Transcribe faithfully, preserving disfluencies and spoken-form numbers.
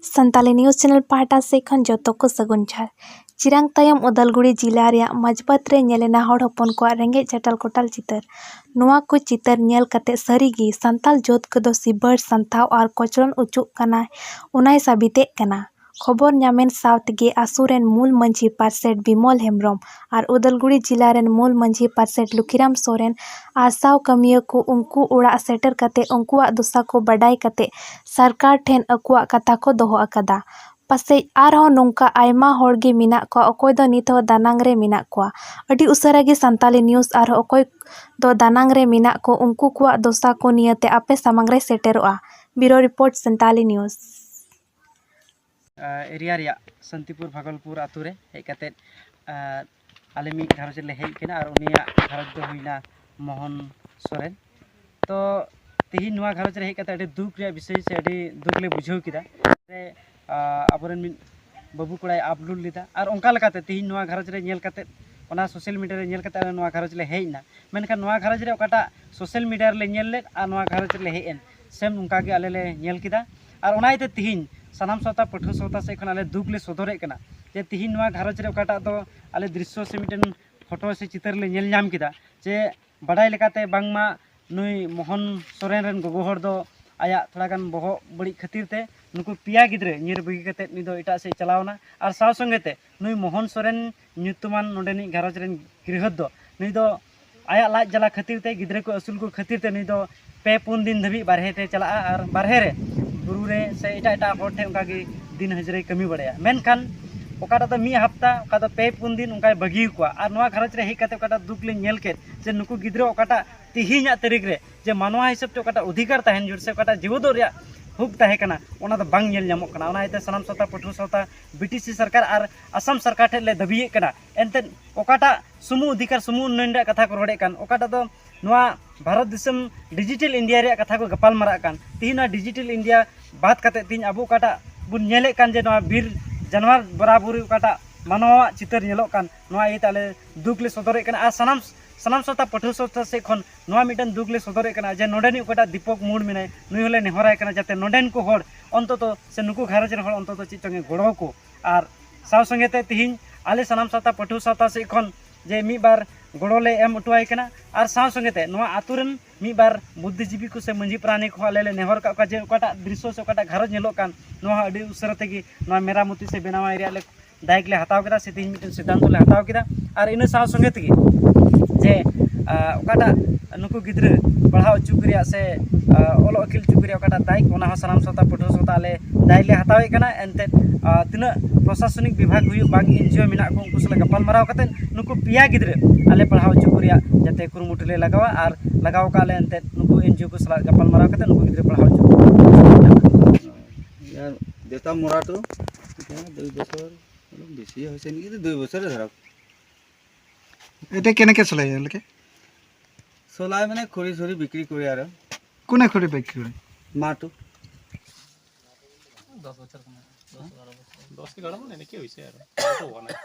Santali news channel ᱯᱟᱦᱴᱟ ᱥᱮᱫ ᱠᱷᱚᱱ ᱡᱚᱛᱚ ᱠᱚ ᱥᱟᱹᱜᱩᱱ ᱡᱚᱦᱟᱨ᱾ ᱪᱤᱨᱟᱝ ᱛᱟᱭᱚᱢ ᱩᱫᱟᱞᱜᱩᱲᱤ ᱡᱤᱞᱟ ᱨᱮᱭᱟᱜ ᱢᱟᱡᱽᱵᱟᱛ ᱨᱮ ᱧᱮᱞ ᱮᱱᱟ ᱦᱚᱲ ᱦᱚᱯᱚᱱ ᱠᱚᱣᱟᱜ ᱨᱮᱸᱜᱮᱡ ᱪᱟᱴᱟᱞ ᱠᱚᱴᱟᱞ ᱪᱤᱛᱟᱹᱨ᱾ ᱱᱚᱣᱟ ᱠᱚ ᱪᱤᱛᱟᱹᱨ ᱧᱮᱞ ᱠᱟᱛᱮ ᱥᱟᱹᱨᱤ ᱜᱮ ᱥᱟᱱᱛᱟᱞ ᱡᱟᱹᱛ ᱠᱚᱫᱚ ᱥᱤᱵᱟᱹᱲ ᱥᱟᱱᱛᱷᱟᱣ ᱟᱨ ᱠᱚᱪᱞᱚᱱ ᱚᱪᱚᱜ ᱠᱟᱱᱟᱭ, ᱚᱱᱟᱭ ᱥᱟᱵᱤᱛᱮᱜ ᱠᱟᱱᱟ᱾ ᱠᱷᱚᱵᱚᱨ ᱧᱟᱢᱮᱱ ᱥᱟᱶ ᱛᱮᱜᱮ ᱟᱥᱩᱨ ᱨᱮᱱ ᱢᱩᱞ ᱢᱟᱹᱡᱷᱤ ᱯᱟᱨᱥᱮᱛ ᱵᱤᱢᱚᱞ ᱦᱮᱢᱵᱨᱚᱢ ᱟᱨ ᱩᱫᱟᱞᱜᱩᱲᱤ ᱡᱤᱞᱟ ᱨᱮᱱ ᱢᱩᱞ ᱢᱟᱹᱡᱷᱤ ᱯᱟᱨᱥᱮᱛ ᱞᱩᱠᱷᱤᱨᱟᱢ ᱥᱚᱨᱮᱱ ᱟᱨ ᱥᱟᱶ ᱠᱟᱹᱢᱤᱭᱟᱹ ᱠᱚ ᱩᱱᱠᱩ ᱚᱲᱟᱜ ᱥᱮᱴᱮᱨ ᱠᱟᱛᱮ ᱩᱱᱠᱩᱣᱟᱜ ᱫᱚᱥᱟ ᱠᱚ ᱵᱟᱰᱟᱭ ᱠᱟᱛᱮ ᱥᱚᱨᱠᱟᱨ ᱴᱷᱮᱱ ᱟᱠᱚᱣᱟᱜ ᱠᱟᱛᱷᱟ ᱠᱚ ᱫᱚᱦᱚ ᱟᱠᱟᱫᱟ᱾ ᱯᱟᱥᱮᱡ ᱟᱨᱦᱚᱸ ᱱᱚᱝᱠᱟ ᱟᱭᱢᱟ ᱦᱚᱲ ᱜᱮ ᱢᱮᱱᱟᱜ ᱠᱚᱣᱟ, ᱚᱠᱚᱭ ᱫᱚ ᱱᱤᱛ ᱦᱚᱸ ᱫᱟᱱᱟᱝ ᱨᱮ ᱢᱮᱱᱟᱜ ᱠᱚᱣᱟ᱾ ᱟᱹᱰᱤ ᱩᱥᱟᱹᱨᱟ ᱜᱮ ᱥᱟᱱᱛᱟᱞᱤ news ᱟᱨᱦᱚᱸ ᱚᱠᱚᱭ ᱫᱚ ᱫᱟᱱᱟᱝ ᱨᱮ ᱢᱮᱱᱟᱜ ᱠᱚ, ᱩᱱᱠᱩ ᱠᱚᱣᱟᱜ ᱫᱚᱥᱟ ᱠᱚ ᱱᱤᱭᱟᱹᱛᱮ ᱟᱯᱮ ᱥᱟᱢᱟᱝ ᱨᱮ ᱥᱮᱴᱮᱨᱚᱜᱼᱟ᱾ Bureau report, Santali news᱾ Area ᱨᱮᱭᱟᱜ ᱥᱟᱱᱛᱤᱯᱩᱨ ᱵᱷᱟᱜᱚᱞᱯᱩᱨ ᱟᱛᱳ ᱨᱮ ᱦᱮᱡ ᱠᱟᱛᱮᱫ, ᱟᱨ ᱟᱞᱮ ᱢᱤᱫ ᱜᱷᱟᱨᱚᱸᱡᱽ ᱨᱮᱞᱮ ᱦᱮᱡ ᱠᱟᱱᱟ ᱟᱨ ᱩᱱᱤᱭᱟᱜ ᱜᱷᱟᱨᱚᱸᱡᱽ ᱫᱚ ᱦᱩᱭᱱᱟ ᱢᱳᱦᱚᱱ ᱥᱚᱨᱮᱱ᱾ ᱛᱚ ᱛᱮᱦᱮᱧ ᱱᱚᱣᱟ ᱜᱷᱟᱨᱚᱸᱡᱽ ᱨᱮ ᱦᱮᱡ ᱠᱟᱛᱮᱫ ᱟᱹᱰᱤ ᱫᱩᱠ ᱨᱮᱭᱟᱜ ᱵᱤᱥᱚᱭ ᱥᱮ ᱟᱹᱰᱤ ᱫᱩᱠ ᱞᱮ ᱵᱩᱡᱷᱟᱹᱣ ᱠᱮᱫᱟ᱾ ᱟᱵᱚᱨᱮᱱ ᱢᱤᱫ ᱵᱟᱹᱵᱩ ᱠᱚᱲᱟᱭ ᱟᱯᱞᱳᱰ ᱞᱮᱫᱟ ᱟᱨ ᱚᱱᱠᱟ ᱞᱮᱠᱟᱛᱮ ᱛᱮᱦᱮᱧ ᱱᱚᱣᱟ ᱜᱷᱟᱨᱚᱸᱡᱽ ᱨᱮ ᱧᱮᱞ ᱠᱟᱛᱮᱫ, ᱚᱱᱟ ᱥᱳᱥᱟᱞ ᱢᱤᱰᱤᱭᱟ ᱨᱮ ᱧᱮᱞ ᱠᱟᱛᱮᱫ ᱟᱞᱮ ᱱᱚᱣᱟ ᱜᱷᱟᱨᱚᱸᱡᱽ ᱞᱮ ᱦᱮᱡ ᱮᱱᱟ᱾ ᱢᱮᱱᱠᱷᱟᱱ ᱱᱚᱣᱟ ᱜᱷᱟᱨᱚᱸᱡᱽ ᱨᱮ ᱚᱠᱟᱴᱟᱜ ᱥᱳᱥᱟᱞ ᱢᱤᱰᱤᱭᱟ ᱨᱮᱞᱮ ᱧᱮᱞ ᱞᱮᱫ ᱟᱨ ᱱᱚᱣᱟ ᱜᱷᱟᱨᱚᱸᱡᱽ ᱨᱮᱞᱮ ᱦᱮᱡ ᱮᱱ, ᱥᱮᱢ ᱚᱱᱠᱟ ᱜᱮ ᱟᱞᱮ ᱞᱮ ᱧᱮᱞ ᱠᱮᱫᱟ᱾ ᱟᱨ ᱚᱱᱟ ᱤᱭᱟᱹᱛᱮ ᱛᱤᱦᱤᱧ ᱥᱟᱱᱟᱢ ᱥᱟᱶᱛᱟ ᱯᱟᱹᱴᱷᱩᱣᱟᱹ ᱥᱟᱶᱛᱟ ᱥᱮᱫ ᱠᱷᱚᱱ ᱟᱞᱮ ᱫᱩᱠ ᱞᱮ ᱥᱚᱫᱚᱨᱮᱫ ᱠᱟᱱᱟ ᱡᱮ ᱛᱤᱦᱤᱧ ᱱᱚᱣᱟ ᱜᱷᱟᱨᱚᱸᱡᱽ ᱨᱮ ᱚᱠᱟᱴᱟᱜ ᱫᱚ ᱟᱞᱮ ᱫᱨᱤᱥᱥᱚ ᱥᱮ ᱢᱤᱫᱴᱮᱱ ᱯᱷᱳᱴᱳ ᱥᱮ ᱪᱤᱛᱟᱹᱨ ᱞᱮ ᱧᱮᱞ ᱧᱟᱢ ᱠᱮᱫᱟ ᱡᱮ ᱵᱟᱰᱟᱭ ᱞᱮᱠᱟᱛᱮ ᱵᱟᱝᱢᱟ ᱱᱩᱭ ᱢᱳᱦᱚᱱ ᱥᱚᱨᱮᱱ ᱨᱮᱱ ᱜᱚᱜᱚ ᱦᱚᱲ ᱫᱚ ᱟᱭᱟᱜ ᱛᱷᱚᱲᱟ ᱜᱟᱱ ᱵᱚᱦᱚᱜ ᱵᱟᱹᱲᱤᱡ ᱠᱷᱟᱹᱛᱤᱨ ᱛᱮ ᱱᱩᱠᱩ ᱯᱮᱭᱟ ᱜᱤᱫᱽᱨᱟᱹ ᱧᱤᱨ ᱵᱟᱹᱜᱤ ᱠᱟᱛᱮᱫ ᱱᱩᱭ ᱫᱚ ᱮᱴᱟᱜ ᱥᱮᱫ ᱪᱟᱞᱟᱣ ᱮᱱᱟ᱾ ᱟᱨ ᱥᱟᱶ ᱥᱚᱸᱜᱮ ᱛᱮ ᱱᱩᱭ ᱢᱳᱦᱚᱱ ᱥᱚᱨᱮᱱ ᱧᱩᱛᱩᱢᱟᱱ ᱱᱚᱰᱮᱱᱤᱡ ᱜᱷᱟᱨᱚᱸᱡᱽ ᱨᱮᱱ ᱜᱨᱤᱦᱚᱛ ᱫᱚ ᱱᱩᱭ ᱫᱚ ᱟᱭᱟᱜ ᱞᱟᱡ ᱡᱟᱞᱟ ᱠᱷᱟᱹᱛᱤᱨ ᱛᱮ, ᱜᱤᱫᱽᱨᱟᱹ ᱠᱚ ᱟᱹᱥᱩᱞ ᱠᱚ ᱠᱷᱟᱹᱛᱤᱨ ᱛᱮ ᱱᱩᱭ ᱫᱚ ᱯᱮ ᱯᱩᱱ ᱫᱤᱱ ᱫᱷᱟᱹᱵᱤᱡ ᱵᱟᱨᱦᱮ ᱛᱮ ᱪᱟᱞᱟᱜᱼᱟ ᱟᱨ ᱵᱟᱨᱦᱮ ᱨᱮ ᱵᱩᱨᱩ ᱨᱮ ᱥᱮ ᱮᱴᱟᱜ ᱮᱴᱟᱜ ᱦᱚᱲ ᱴᱷᱮᱱ ᱚᱱᱠᱟ ᱜᱮ ᱫᱤᱱ ᱦᱟᱹᱡᱨᱤᱭ ᱠᱟᱹᱢᱤ ᱵᱟᱲᱟᱭᱟ᱾ ᱢᱮᱱᱠᱷᱟᱱ ᱚᱠᱟᱴᱟᱜ ᱫᱚ ᱢᱤᱫ ᱦᱟᱯᱛᱟ, ᱚᱠᱟ ᱫᱚ ᱯᱮ ᱯᱩᱱ ᱫᱤᱱ ᱚᱱᱠᱟᱭ ᱵᱟᱹᱜᱤ ᱟᱠᱚᱣᱟ᱾ ᱟᱨ ᱱᱚᱣᱟ ᱜᱷᱟᱨᱚᱸᱡᱽ ᱨᱮ ᱦᱮᱡ ᱠᱟᱛᱮ ᱚᱠᱟᱴᱟᱜ ᱫᱩᱠ ᱞᱤᱧ ᱧᱮᱞ ᱠᱮᱫ ᱡᱮ ᱱᱩᱠᱩ ᱜᱤᱫᱽᱨᱟᱹ ᱚᱠᱟᱴᱟᱜ ᱛᱮᱦᱮᱧᱟᱜ ᱛᱟᱹᱨᱤᱠᱷ ᱨᱮ ᱡᱮ ᱢᱟᱱᱣᱟ ᱦᱤᱥᱟᱹᱵ ᱛᱮ ᱚᱠᱟᱴᱟᱜ ᱚᱫᱷᱤᱠᱟᱨ ᱛᱟᱦᱮᱱ ᱡᱟᱹᱨᱩᱲ ᱥᱮ ᱚᱠᱟᱴᱟᱜ ᱡᱤᱣᱮᱫᱚᱜ ᱨᱮᱭᱟᱜ ᱦᱚᱠ ᱛᱟᱦᱮᱸ ᱠᱟᱱᱟ, ᱚᱱᱟ ᱫᱚ ᱵᱟᱝ ᱧᱮᱞ ᱧᱟᱢᱚᱜ ᱠᱟᱱᱟ᱾ ᱚᱱᱟ ᱤᱭᱟᱹᱛᱮ ᱥᱟᱱᱟᱢ ᱥᱟᱶᱛᱟ ᱯᱟᱹᱴᱷᱩᱣᱟᱹ ᱥᱟᱶᱛᱟ, ᱵᱤ ᱴᱤ ᱥᱤ ᱥᱚᱨᱠᱟᱨ ᱟᱨ ᱟᱥᱟᱢ ᱥᱚᱨᱠᱟᱨ ᱴᱷᱮᱱ ᱞᱮ ᱫᱟᱹᱵᱤᱭᱮᱫ ᱠᱟᱱᱟ᱾ ᱮᱱᱛᱮᱫ ᱚᱠᱟᱴᱟᱜ ᱥᱩᱢᱩ ᱚᱫᱷᱤᱠᱟᱨ, ᱥᱩᱢᱩ ᱩᱱᱱᱚᱭᱚᱱ ᱨᱮᱭᱟᱜ ᱠᱟᱛᱷᱟ ᱠᱚ ᱨᱚᱲᱮᱫ ᱠᱟᱱ, ᱚᱠᱟᱴᱟᱜ ᱫᱚ ᱱᱚᱣᱟ ᱵᱷᱟᱨᱚᱛ ᱫᱤᱥᱚᱢ ᱰᱤᱡᱤᱴᱟᱞ ᱤᱱᱰᱤᱭᱟ ᱨᱮᱭᱟᱜ ᱠᱟᱛᱷᱟ ᱠᱚ ᱜᱟᱯᱟᱞ ᱢᱟᱨᱟᱜ ᱠᱟᱱ, ᱛᱮᱦᱮᱧ ᱱᱚᱣᱟ ᱰᱤᱡᱤᱴᱟᱞ ᱤᱱᱰᱤᱭᱟ ᱵᱟᱫ ᱠᱟᱛᱮᱫ ᱛᱮᱦᱮᱧ ᱟᱵᱚ ᱚᱠᱟᱴᱟᱜ ᱵᱚᱱ ᱧᱮᱞᱮᱫ ᱠᱟᱱ ᱡᱮ ᱱᱚᱣᱟ ᱵᱤᱨ ᱡᱟᱱᱣᱟᱨ ᱵᱚᱨᱟᱵᱚᱨᱤ ᱚᱠᱟᱴᱟᱜ ᱢᱟᱱᱣᱟᱣᱟᱜ ᱪᱤᱛᱟᱹᱨ ᱧᱮᱞᱚᱜ ᱠᱟᱱ, ᱱᱚᱣᱟ ᱤᱭᱟᱹᱛᱮ ᱟᱞᱮ ᱫᱩᱠ ᱞᱮ ᱥᱚᱫᱚᱨᱮᱫ ᱠᱟᱱᱟ᱾ ᱟᱨ ᱥᱟᱱᱟᱢ ᱥᱟᱱᱟᱢ ᱥᱟᱶᱛᱟ ᱯᱟᱹᱴᱷᱩᱣᱟᱹ ᱥᱟᱶᱛᱟ ᱥᱮᱫ ᱠᱷᱚᱱ ᱱᱚᱣᱟ ᱢᱤᱫᱴᱮᱱ ᱫᱩᱠ ᱞᱮ ᱥᱚᱫᱚᱨᱮᱫ ᱠᱟᱱᱟ ᱡᱮ ᱱᱚᱰᱮᱱᱤᱡ ᱚᱠᱟᱴᱟᱜ ᱫᱤᱯᱚᱠ ᱢᱩᱬ ᱢᱮᱱᱟᱭ, ᱱᱩᱭ ᱦᱚᱸᱞᱮ ᱱᱮᱦᱚᱨᱟᱭ ᱠᱟᱱᱟ ᱡᱟᱛᱮ ᱱᱚᱰᱮᱱ ᱠᱚ ᱦᱚᱲ ᱚᱱᱛᱚᱛᱚ ᱥᱮ ᱱᱩᱠᱩ ᱜᱷᱟᱨᱚᱸᱡᱽ ᱨᱮᱱ ᱦᱚᱲ ᱚᱱᱛᱚᱛᱚ ᱪᱮᱫ ᱪᱚᱝ ᱮ ᱜᱚᱲᱚ ᱟᱠᱚ᱾ ᱟᱨ ᱥᱟᱶ ᱥᱚᱸᱜᱮ ᱛᱮ ᱛᱤᱦᱤᱧ ᱟᱞᱮ ᱥᱟᱱᱟᱢ ᱥᱟᱶᱛᱟ ᱯᱟᱹᱴᱷᱩᱣᱟᱹ ᱥᱟᱶᱛᱟ ᱥᱮᱫ ᱠᱷᱚᱱ ᱡᱮ ᱢᱤᱫ ᱵᱟᱨ ᱜᱚᱲᱚ ᱞᱮ ᱮᱢ ᱦᱚᱴᱚ ᱟᱭ ᱠᱟᱱᱟ᱾ ᱟᱨ ᱥᱟᱶ ᱥᱚᱸᱜᱮ ᱛᱮ ᱱᱚᱣᱟ ᱟᱛᱳ ᱨᱮᱱ ᱢᱤᱫ ᱵᱟᱨ ᱵᱩᱫᱽᱫᱷᱤᱡᱤᱵᱤ ᱠᱚ ᱥᱮ ᱢᱟᱹᱡᱷᱤ ᱯᱟᱨᱟᱱᱤᱠ ᱠᱚᱦᱚᱸ ᱟᱞᱮ ᱞᱮ ᱱᱮᱦᱚᱨ ᱟᱠᱟᱫ ᱠᱚᱣᱟ ᱡᱮ ᱚᱠᱟᱴᱟᱜ ᱫᱨᱤᱥᱥᱚ ᱥᱮ ᱚᱠᱟᱴᱟᱜ ᱜᱷᱟᱨᱚᱸᱡᱽ ᱧᱮᱞᱚᱜ ᱠᱟᱱ, ᱱᱚᱣᱟ ᱦᱚᱸ ᱟᱹᱰᱤ ᱩᱥᱟᱹᱨᱟ ᱛᱮᱜᱮ ᱱᱚᱣᱟ ᱢᱮᱨᱟᱢᱚᱛᱤ ᱥᱮ ᱵᱮᱱᱟᱣᱟᱭ ᱨᱮᱭᱟᱜ ᱞᱮ ᱫᱟᱭᱤᱛ ᱞᱮ ᱦᱟᱛᱟᱣ ᱠᱮᱫᱟ ᱥᱮ ᱛᱮᱦᱮᱧ ᱢᱤᱫᱴᱮᱱ ᱥᱤᱫᱽᱫᱷᱟᱱᱛᱚ ᱞᱮ ᱦᱟᱛᱟᱣ ᱠᱮᱫᱟ᱾ ᱟᱨ ᱤᱱᱟᱹ ᱥᱟᱶ ᱥᱚᱸᱜᱮ ᱛᱮᱜᱮ ᱡᱮ, ᱟ, ᱚᱠᱟᱴᱟᱜ ᱱᱩᱠᱩ ᱜᱤᱫᱽᱨᱟᱹ ᱯᱟᱲᱦᱟᱣ ᱦᱚᱪᱚ ᱠᱚ ᱨᱮᱭᱟᱜ ᱥᱮ, ᱟ, ᱚᱞᱚᱜ ᱟᱹᱠᱤᱞ ᱦᱚᱪᱚ ᱠᱚ ᱨᱮᱭᱟᱜ ᱚᱠᱟᱴᱟᱜ ᱫᱟᱭᱤᱛ, ᱚᱱᱟ ᱦᱚᱸ ᱥᱟᱱᱟᱢ ᱥᱟᱶᱛᱟ ᱯᱟᱹᱴᱷᱩᱣᱟᱹ ᱥᱟᱶᱛᱟ ᱟᱞᱮ ᱫᱟᱭ ᱞᱮ ᱦᱟᱛᱟᱣᱮᱫ ᱠᱟᱱᱟ᱾ ᱮᱱᱛᱮᱫ, ᱟ, ᱛᱤᱱᱟᱹᱜ ᱯᱨᱚᱥᱟᱥᱚᱱᱤᱠ ᱵᱤᱵᱷᱟᱜᱽ ᱦᱩᱭᱩᱜ, ᱵᱟᱝ ᱮᱱ ᱡᱤ ᱳ ᱢᱮᱱᱟᱜ ᱠᱚ, ᱩᱱᱠᱩ ᱥᱟᱞᱟᱜ ᱜᱟᱯᱟᱞᱢᱟᱨᱟᱣ ᱠᱟᱛᱮᱫ ᱱᱩᱠᱩ ᱯᱮᱭᱟ ᱜᱤᱫᱽᱨᱟᱹ ᱟᱞᱮ ᱯᱟᱲᱦᱟᱣ ᱦᱚᱪᱚ ᱠᱚ ᱨᱮᱭᱟᱜ ᱡᱟᱛᱮ ᱠᱩᱨᱩᱢᱩᱴᱩ ᱞᱮ ᱞᱟᱜᱟᱣᱟ᱾ ᱟᱨ ᱞᱟᱜᱟᱣ ᱠᱟᱜ ᱞᱮ ᱮᱱᱛᱮᱫ ᱱᱩᱠᱩ ᱮᱱ ᱡᱤ ᱳ ᱠᱚ ᱥᱟᱞᱟᱜ ᱜᱟᱯᱟᱞᱢᱟᱨᱟᱣ ᱠᱟᱛᱮᱫ ᱱᱩᱠᱩ ᱜᱤᱫᱽᱨᱟᱹ ᱯᱟᱲᱦᱟᱣ ᱦᱚᱪᱚ ᱠᱚ᱾ ইয়াৰ দেউতা মৰাটো এতিয়া দুই বছৰ, অলপ বেছি হৈছে নেকি, এইটো দুই বছৰে ধৰক। এতিয়া কেনেকে চলে এওঁলোকে? চলাই মানে খৰি চৰি বিক্ৰী কৰে আৰু। কোনে খৰি বিক্ৰী কৰে? মাটো। দহ বছৰ কমে, দহ বাৰ বছৰ, দহ এঘাৰ মান এনেকৈ হৈছে আৰু, ডাঙৰটো হোৱা নাই।